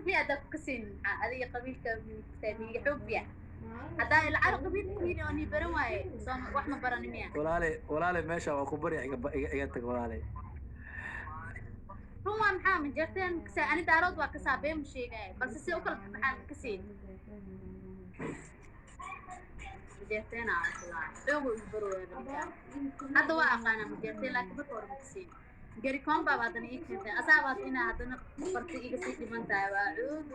Miya haddaa ku kasaynin maxaa adiga qabiilka miiga xoog biya haddaa ilacaro qabiilkiina oo nii baran waaye soo wax ma barani miya? Walaale, walaale, meesha waa ku barya, iga tag, walaale. Run waa maxaa majeerteen kasaa? Ani Daarood waa kasaa, been ma sheegaya, balse si u kala baxaan ma kasayn. Majeerteen aa kulaa xoogu igu barooya ninkaan. Hadda waa aqaanaa majeerteen, laakiin marka hore ma kasayn. Gari koombaaba haddana ii keentay asaabaad inaa haddana bartay iga sii dhiman tahay waa cuud.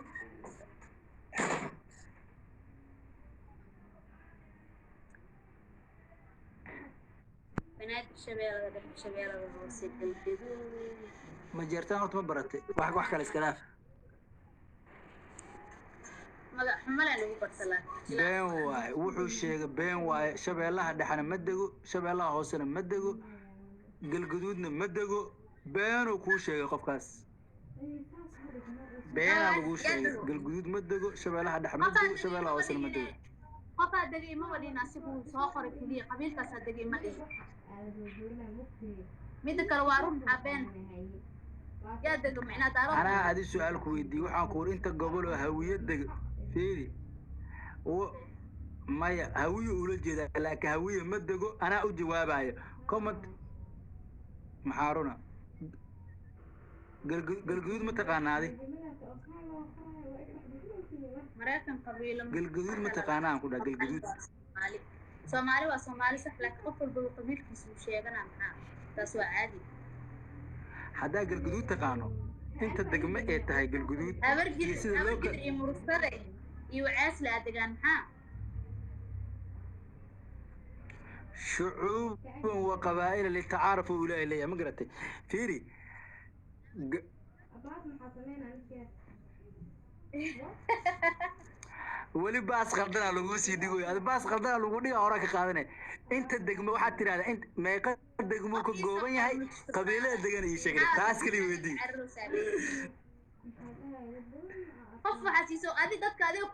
Banaadir, Shabeellada Dhexe, Shabeellada Hoose, Galgaduud. Ma jeertaan horta ma baratay? Wax kale iska dhaaf. Magac xumale lagu barta laakiin. Been waaye wuxuu sheegay, been waaye. Shabeellaha Dhexena ma dego, Shabeellaha Hoosena ma dego, Galgaduudna ma dego. Beenuu kuu sheegay qofkaas, beenaa laguu sheegay. Galguduud ma dego, Shabeellaha Dhexe ma dego, Shabeellaha Hoosena ma dego. Qofaa degay ma wadhin, asigu soo qoray keliya qabiilkaasaa degay ma dhihin. Midda kale waa run, maxaa been? Yaa dego micnaa Daarood? Anaa adi su-aal ku weydiiyey, waxaan ku uri inta gobol oo Hawiye dega fiiri. Maya, Hawiye ula jeedaa, laakiin Hawiye ma dego. Anaa u jawaabayo comment. Maxaa runa? Galguduud ma taqaanaa adi? Maraykan qabiilo. Galguduud ma taqaanaa aan ku dhaha, Galguduud? Soomaali, Soomaali waa Soomaali, sax, laakiin qof walba qabiilkiisa uu sheeganaa. Maxaa taas waa caadi. Haddaa Galguduud taqaano, inta degme ee tahay Galguduud iyo Habargidir sida loo Habargidir iyo Murusade iyo Wacaasle aa degaan maxaa? Shucuuban wa qabaa'ila litacaarafu ilaahi leeyahay, ma garatay? Fiiri. Weli baas qaldanaa laguu sii dhigoy. Adi baas qaldanaa lagu dhiga, horaa ka qaadanay. Inta degmo waxaad tidhahdaa, int meeqa degmo ka gooban yahay, qabiilada degan ii sheegay, taas kaliya weydii. Qof waxaa siiso adi dadka adig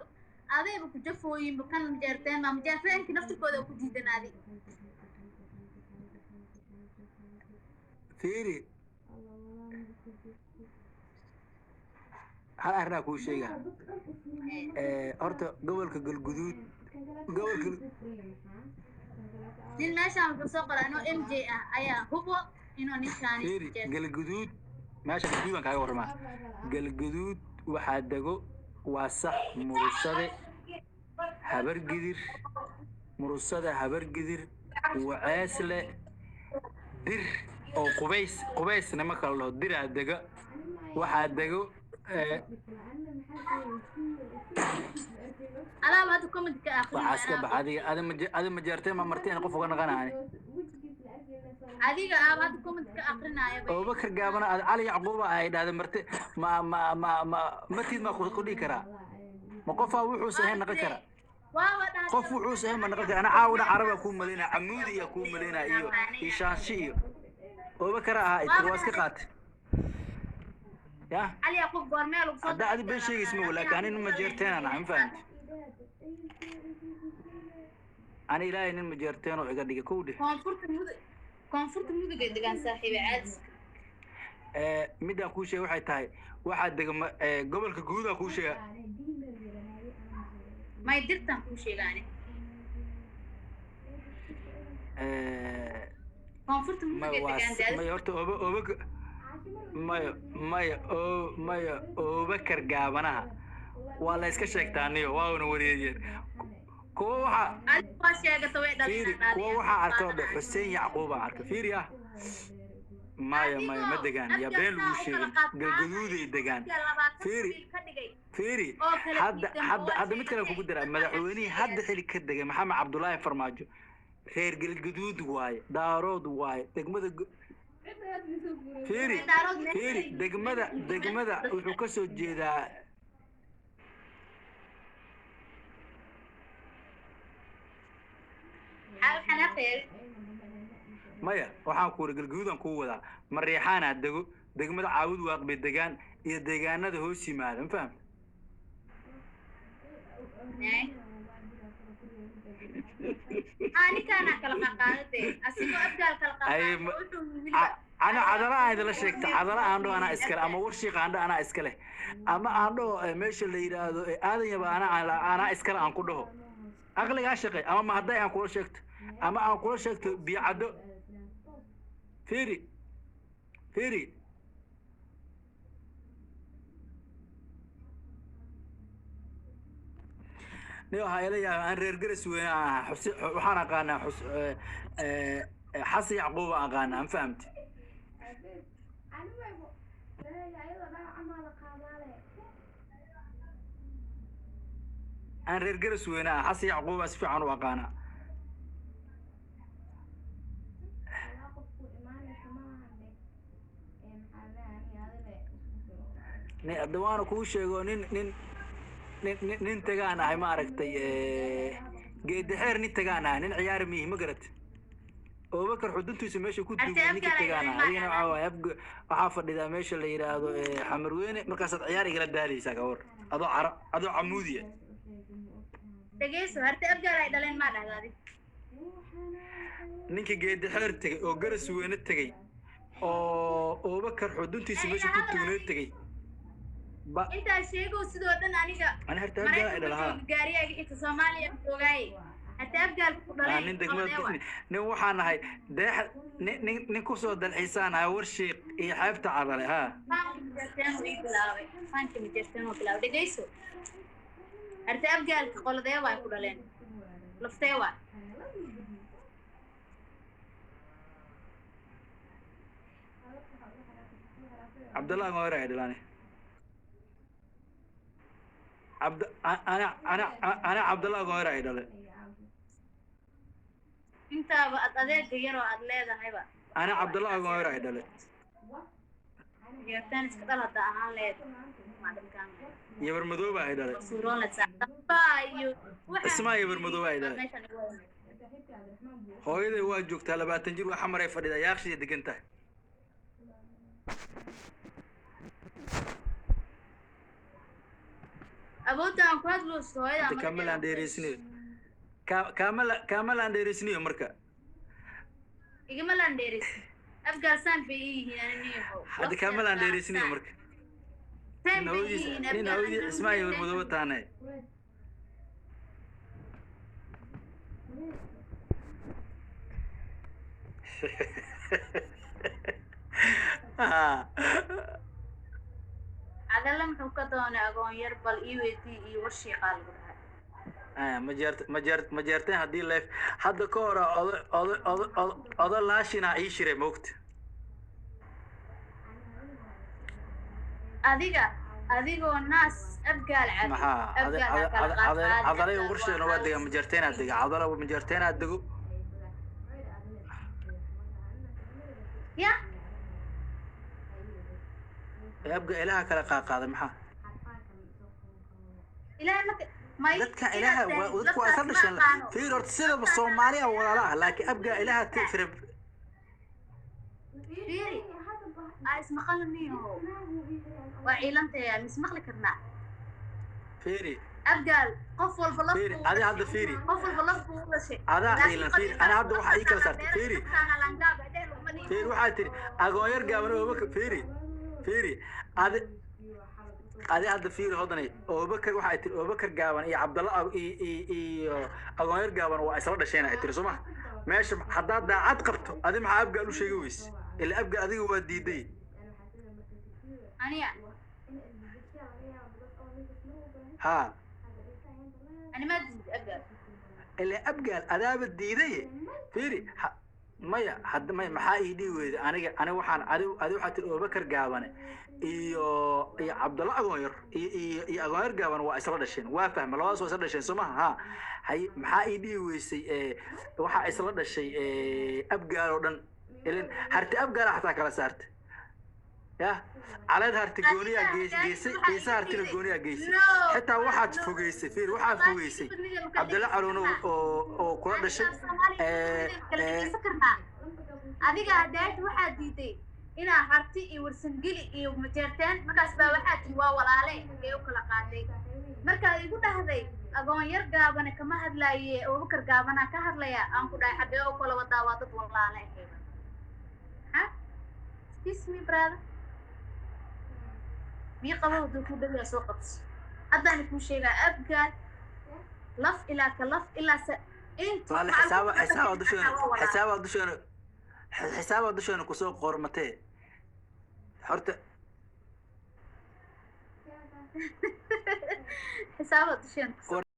adayba ku jafooyinba kan majeerteen baa majeerteenki naftirkooda ku diidan adi. Fiiri, hal arrinaa kuu sheega. Horta gobolka Galguduud, gobolka Nin meeshaan wuxuu soo qoraa inuu MJ ah ayaa hubo inuu ninkaani Fiiri, Galguduud, meesha Galguduud baan kaaga warramaa. Galguduud waxaa dego waa sax Murusade, Habargidir, Murusade, Habargidir, Waceesle, Dir oo Qubays, Qubays nimanka la dhaho Diraa dega. Waxaa dego Alaaba hadda comment ka akhrin. Waxaa iska bax adiga. Adi ma adi ma jeertee ma marti in qof uga naqanaani? Adiga aaba hadda comment ka akrinaayo. Abubakar Gaabana ad Cali Yacquuba ay dhahday marti ma matid ma ku dhihi karaa? Ma qofaa wuxuusa ahayn naqan kara? Waaba dhahay. Qof wuxuusa ahayn ma naqan kara? Ana caawina Carabaa kuu malaynaya, Camuudi iya kuu malaynaya iyo Shaanshi iyo Abubakar ahaa itir waa iska qaatay ya. Cali Yacquub goormee lagu soo Haddaa adi been sheegaysa ma, laakiin ani nin majeerteenaan ahay, ma fahamti? Ani Ilaahay nin majeerteen oo iga dhigay kow dheh. Koonfurta Mudug, Koonfurta Mudug ay degaan, saaxiibe caadiska. Midaan kuu sheegay waxay tahay waxaa dega gobolka guudaa kuu sheega. May, Dirtaan kuu sheegaani. Koonfurta Ma Mudug ay waa degaan daadis. Maya, horta oba oba maya maya o maya, Abubakar Gaabanaha waa la iska sheegtaa niyo, waana wareeriyeen kuwa waxaa. Adiga waa sheegata way Fiiri, dhalin. kuwa waxaa arka oo dheh Xuseen Yacquub aan arka. Fiiri ah, maya maya, ma degaan, yaa been lagu sheegin. Galgaduuday degaan. Fiiri, fiiri, hadda mid kale kugu daraa. Madaxweynihii hadda xili ka degay, Maxamed Cabdullaahi Farmaajo, reer Galgaduud waaye, Daarood waaye. Degmada fiiri, fiiri, degmada wuxuu ka soo jeedaa. Maya, waxaan ku uri Galgaduudaan kuu wadaa. Mareexaanaa dego degmada Caawud Waaq bay degaan iyo deegaanada hoos yimaada, ma fahamta? Ninkaanaa kala qaqaadade asigoo Abgaal kala Ay, qaqaada wuxuu weliba Ana Cadala aan idinla sheegta, Cadala aan dhaho anaa iskale, ama Warshiiq aan dhaho anaa iskale, ama aan dhaho meesha la yidhaahdo Aadan Yaba anaa iskale aan ku dhaho. Aqligaa shaqey, ama Mahaday aan kula sheegto, ama aan kula sheegto Biyocaddo. Fiiri, fiiri, nin waxaa ila yaaba aan reer Garas weyne aan ahaa. Xusi waxaan aqaanaa, xus Xasan Yacquub aan aqaanaa, ma fahamti? Aan reer Garas weyne ah, Xasan Yacquub aan si fiican u aqaanaa. Hadda waana kuu sheego, nin tagaan ahay, ma aragtay? Geedexeer nin tagaan ahay, nin ciyaari miyihi, ma garat? Abubakar xuduntiisa meesha ku Arte duugay ninka Abgaal ay tagaan dhaleen ahay. maa Adigana dhahdaa? waxaa waaye waxaa fadhidaa meesha la yidhaahdo Xamarweyne, markaasaad ciyaar igala daaleysaa. Ka war adoo cara, adoo camuudiya. Dhegeyso, Harti Abgaal ay dhaleen maa dhahdaa adig? Ninka Geedexeer tegey oo Garas Weyne tegey oo Abubakar xuduntiisa meesha ku duugnay tegey ba. Intaa sheegow sidoo dhan aniga Ani Harti Abgaal ay Maraykanka dhalahaa. jooga, gaariyaaga inta Soomaaliya joogaaye, Harti Abgaal ku dhaleen Nin degmada qoladee waay? Nin waxaan ahay deex, nin kusoo dalxiisaan ahay Warshiiq iyo xeebta Cadale ha. Faanka Majeerteen uu ii bilaabay, faanka Majeerteen uu bilaabay. Dhegeyso, Harti Abgaalka qoladee waay ku dhaleen, laftee waay? Cabdallah Ngoore ay dhalaane. Cabd ana Cabdallah Ngoore ay dhale. Intaaba ad adeega yaroo aad leedahayba. Ana Cabdallah Ngoore ay dhale. Majeerteen iska dhal hadda ahaan leed macdamkaan. Yabar Madooba ay dhale. Suuroon la saacada iyo waxaan Ismaa Yabar Madooba ay dhale. meeshan igu haynay. Hooyaday waa joogtaa, 20 jir, waa Xamaray fadhidaa, Yaaqshiya degan tahay. Awoodda aan ku hadloosto hooyada Hadda kaama laandheereysniyo, kaama laandheereysniyo marka. Igama laandheereysin, Afgaal saan bay ii yihiin ani niyahow. Hadda kaama laandheereysniyo marka. Saan Nin bay ii hooyadiis yihiin nin Afgaal. hooyadiis Ismaa Yabar Madooba taanay. Cadalla muxuu ka doonay agoon yar? Bal ii weydii iyo Warshiiqaa lagu dhahay. Majeert majeert Majeerteen haddii leef hadda ka hore odo laashinaa ii shiray, moogta? Adiga adigoo naas Abgaal cabi. Maxaa Abgaal ha kala qaadqaadin. Cadalay Abgaal Warshiiqna waa waa degaa, Majeerteenaa dega, Cadala Majeerteenaa dego. Ya. Ee abga ilaha kala qaadqaaday maxaa? Ilaahay marka may Dadka ilaha inaad waa tahay dadku waa isla laftaas ma dhasheen. aqaano. Fiir horta, sidaba Soomaaliya walaala ah, laakiin abga ilaha tifre. Fiiri, aa ismaqalniyo, waa ciilantayaa, mismaqli karnaa? Fiiri. Abgaal qof walba laf Fiiri, buu u adi dhashay. Hadda fiiri. Qof walba laf buu u dhashay. Adaa Laakiin ciilan, fiiri. qabiilka Ana hadda waxaa ii kala saartay. laftaana Fiiri. laftaana langaab dheh laguma dhihin. Fiiri, waxaa tiri agoon yar gaaban Abubakar. Fiiri, fiiri, adi hadda fiiri hodanay Abubakar, waxaa tiri Abubakar gaaban iyo Cabdalla iyo agoon yar gaaban waa isla dhasheen ay tiri, soo ma? Meesha haddaad daacad qabto, adi maxaa abgaal u sheegi weyse? Ila abgaal adiga waa diiday. Aniga Ha. Ani maa diiday Abgaal. Ila abgaal adaaba diiday. Fiiri, maya hadda maya, maxaa ii dhihi weyday aniga? Ani waxaan adi waxaa tiri Abubakar gaabane iyo Cabdalla agoon yar iyo agoon yar gaaban waa isla dhasheen. Waa fahma, labadaas waa isla dhasheen, soo maha? Ha, hay, maxaa ii dhihi weysay waxaa isla dhashay abgaal oo dhan? Ilan Harti abgaala xataa kala saarta ya caleed Harti gooniyaa gees geesay, geesaha Hartina gooniyaa geysay. Xitaa waxaad fogeysay, fiir, waxaad fogeysay Cabdalla Caluun oo kula dhashay. Adiga hadaayt waxaad diiday inaa Harti iyo Warsangeli iyo Majeerteen, markaas baa waxaa tii waa walaale ee u kala qaaday. Markaad igu dhahday agoon yar gaabane kama hadlaaye, Abubakar gaabanaa ka hadlaya, aan ku dhahay xagee u kala wadaa? Waa dad walaale ahayba ha. Excuse me, brother, biyo qabo hadduu ku dhawiyaa soo qabso. Haddaan kuu sheegaa, Abgaal laf ilaa ka laf ilaa se inta. Walaal, xisaaba dusheena kusoo qormatee horta. Xisaaba dusheen.